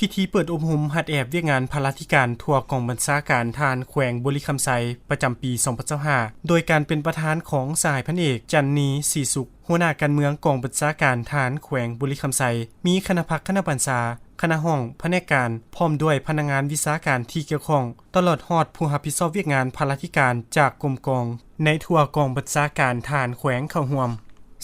ພິທີເປີດອົບຮົມຫັດແອບວຽກງານພະລາທິການທົ່ວກອງບັນຊາການທະຫານແຂວງບໍລິຄຳໄຊ ປະຈຳປີສອງພັນຊາວຫ້າ ໂດຍການເປັນປະທານຂອງສະຫາຍພັນເອກ ຈັນນີ ສີສຸກ ຫົວໜ້າການເມືອງກອງບັນຊາການທະຫານແຂວງບໍລິຄຳໄຊ, ມີຄະນະພັກຄະນະບັນຊາ, ຄະນະຫ້ອງ, ພະແນກການ ພ້ອມດ້ວຍພະນັກງານວິຊາການທີ່ກ່ຽວຂ້ອງ ຕະຫຼອດຮອດຜູ້ຮັບຜິດຊອບວຽກງານພະລາທິການຈາກກົມກອງ ໃນທົ່ວກອງບັນຊາການທະຫານແຂວງເຂົ້າຮ່ວມ.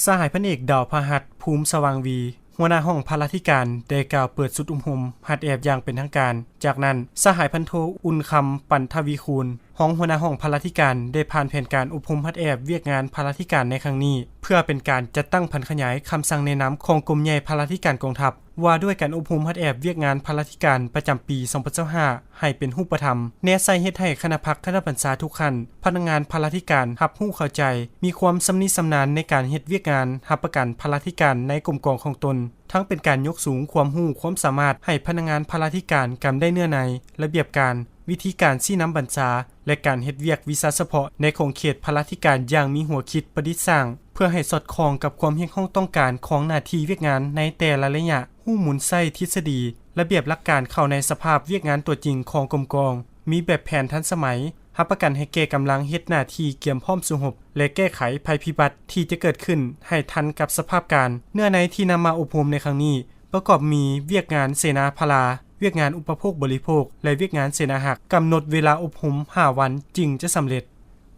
ສະຫາຍພັນເອກ ດາວພະຫັດ ພູມສະຫວ່າງວີ ຫົວໜ້າຫ້ອງພະລາທິການ ໄດ້ກ່າວເປີດຊຸດອົບຮົມຫັດແອບຢ່າງເປັນທາງການ. ຈາກນັ້ນ ສະຫາຍພັນໂທ ອຸ່ນຄຳ ປັນທະວີຄູນ ຮອງຫົວໜ້າຫ້ອງພະລາທິການ ໄດ້ຜ່ານແຜນການອົບຮົມຫັດແອບວຽກງານພະລາທິການໃນຄັ້ງນີ້ ເພື່ອເປັນການຈັດຕັ້ງຜັນຂະຫຍາຍຄຳສັ່ງແນະນຳຂອງກົມໃຫຍ່ພະລາທິການກອງທັບ ວ່າດ້ວຍການອົບຮົມຫັດແອບວຽກງານພະລາທິການປະຈຳປີສອງພັນຊາວຫ້າ ໃຫ້ເປັນຮູບປະທຳ, ແນໃສ່ເຮັດໃຫ້ຄະນະພັກຄະນະບັນຊາທຸກຂັ້ນ, ພະນັກງານພະລາທິການຮັບຮູ້ເຂົ້າໃຈ, ມີຄວາມຊຳນິຊຳນານໃນການເຮັດວຽກງານຮັບປະກັນພະລາທິການໃນກົມກອງຂອງຕົນ, ທັງເປັນການຍົກສູງຄວາມຮູ້ຄວາມສາມາດໃຫ້ພະນັກງານພະລາທິການກຳໄດ້ເນື້ອໃນ, ລະບຽບການ, ວິທີການຊີ້ນຳບັນຊາ ແລະ ການເຮັດວຽກວິຊາສະເພາະໃນຂົງເຂດພະລາທິການຢ່າງມີຫົວຄິດປະດິດສ້າງ ເພື່ອໃຫ້ສອດຄ່ອງກັບຄວາມຮຽກຮ້ອງຕ້ອງການຂອງໜ້າທີ່ວຽກງານໃນແຕ່ລະໄລຍະ, ຮູ້ໝູນໃຊ້ທິດສະດີ, ລະບຽບຫຼັກການເຂົ້າໃນສະພາບວຽກງານຕົວຈິງຂອງກົມກອງ, ມີແບບແຜນທັນສະໄໝ, ຮັບປະກັນໃຫ້ແກ່ກຳລັງເຮັດໜ້າທີ່ກຽມພ້ອມສູ້ຮົບ ແລະ ແກ້ໄຂໄພພິບັດທີ່ຈະເກີດຂຶ້ນໃຫ້ທັນກັບສະພາບການ. ເນື້ອໃນທີ່ນຳມາອົບຮົມໃນຄັ້ງນີ້ ປະກອບມີວຽກງານເສນາພາລາ, ວຽກງານອຸປະໂພກບໍລິໂພກ ແລະ ວຽກງານເສນາຮັກ, ກຳນົດເວລາອົບຮົມຫ້າວັນຈຶ່ງຈະສຳເລັດ.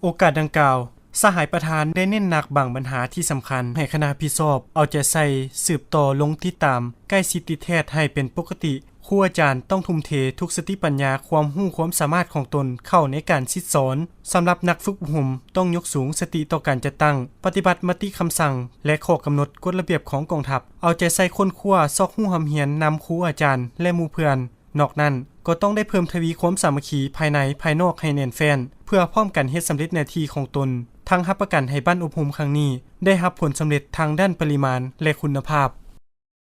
ໂອກາດດັ່ງກ່າວ, ສະຫາຍປະທານໄດ້ເນັ້ນໜັກບາງບັນຫາທີ່ສຳຄັນໃຫ້ຄະນະຮັບຜິດຊອບເອົາໃຈໃສ່ສືບຕໍ່ລົງຕິດຕາມ, ໃກ້ຊິດຕິດແທດໃຫ້ເປັນປົກກະຕິ. ຄູອາຈານຕ້ອງທຸ່ມເທທຸກສະຕິປັນຍາ, ຄວາມຮູ້ຄວາມສາມາດຂອງຕົນເຂົ້າໃນການສິດສອນ. ສຳລັບນັກຝຶກອົບຮົມຕ້ອງຍົກສູງສະຕິຕໍ່ການຈັດຕັ້ງ, ປະຕິບັດມະຕິຄຳສັ່ງ ແລະ ຂໍ້ກຳນົດກົດລະບຽບຂອງກອງທັບ, ເອົາໃຈໃສ່ຄົ້ນຄວ້າ, ຊອກຮູ້ຮ່ຳຮຽນນຳຄູອາຈານ ແລະ ໝູ່ເພື່ອນ. ນອກນັ້ນ, ກໍຕ້ອງໄດ້ເພີ່ມທະວີຄວາມສາມັກຄີພາຍໃນພາຍນອກໃຫ້ແໜ້ນແຟ້ນ ເພື່ອພ້ອມກັນເຮັດສຳເລັດໜ້າທີ່ຂອງຕົນ, ທັງຮັບປະກັນໃຫ້ບັ້ນອົບຮົມຄັ້ງນີ້ໄດ້ຮັບຜົນສຳເລັດທາງດ້ານປະລິມານ ແລະ ຄຸນນະພາບ.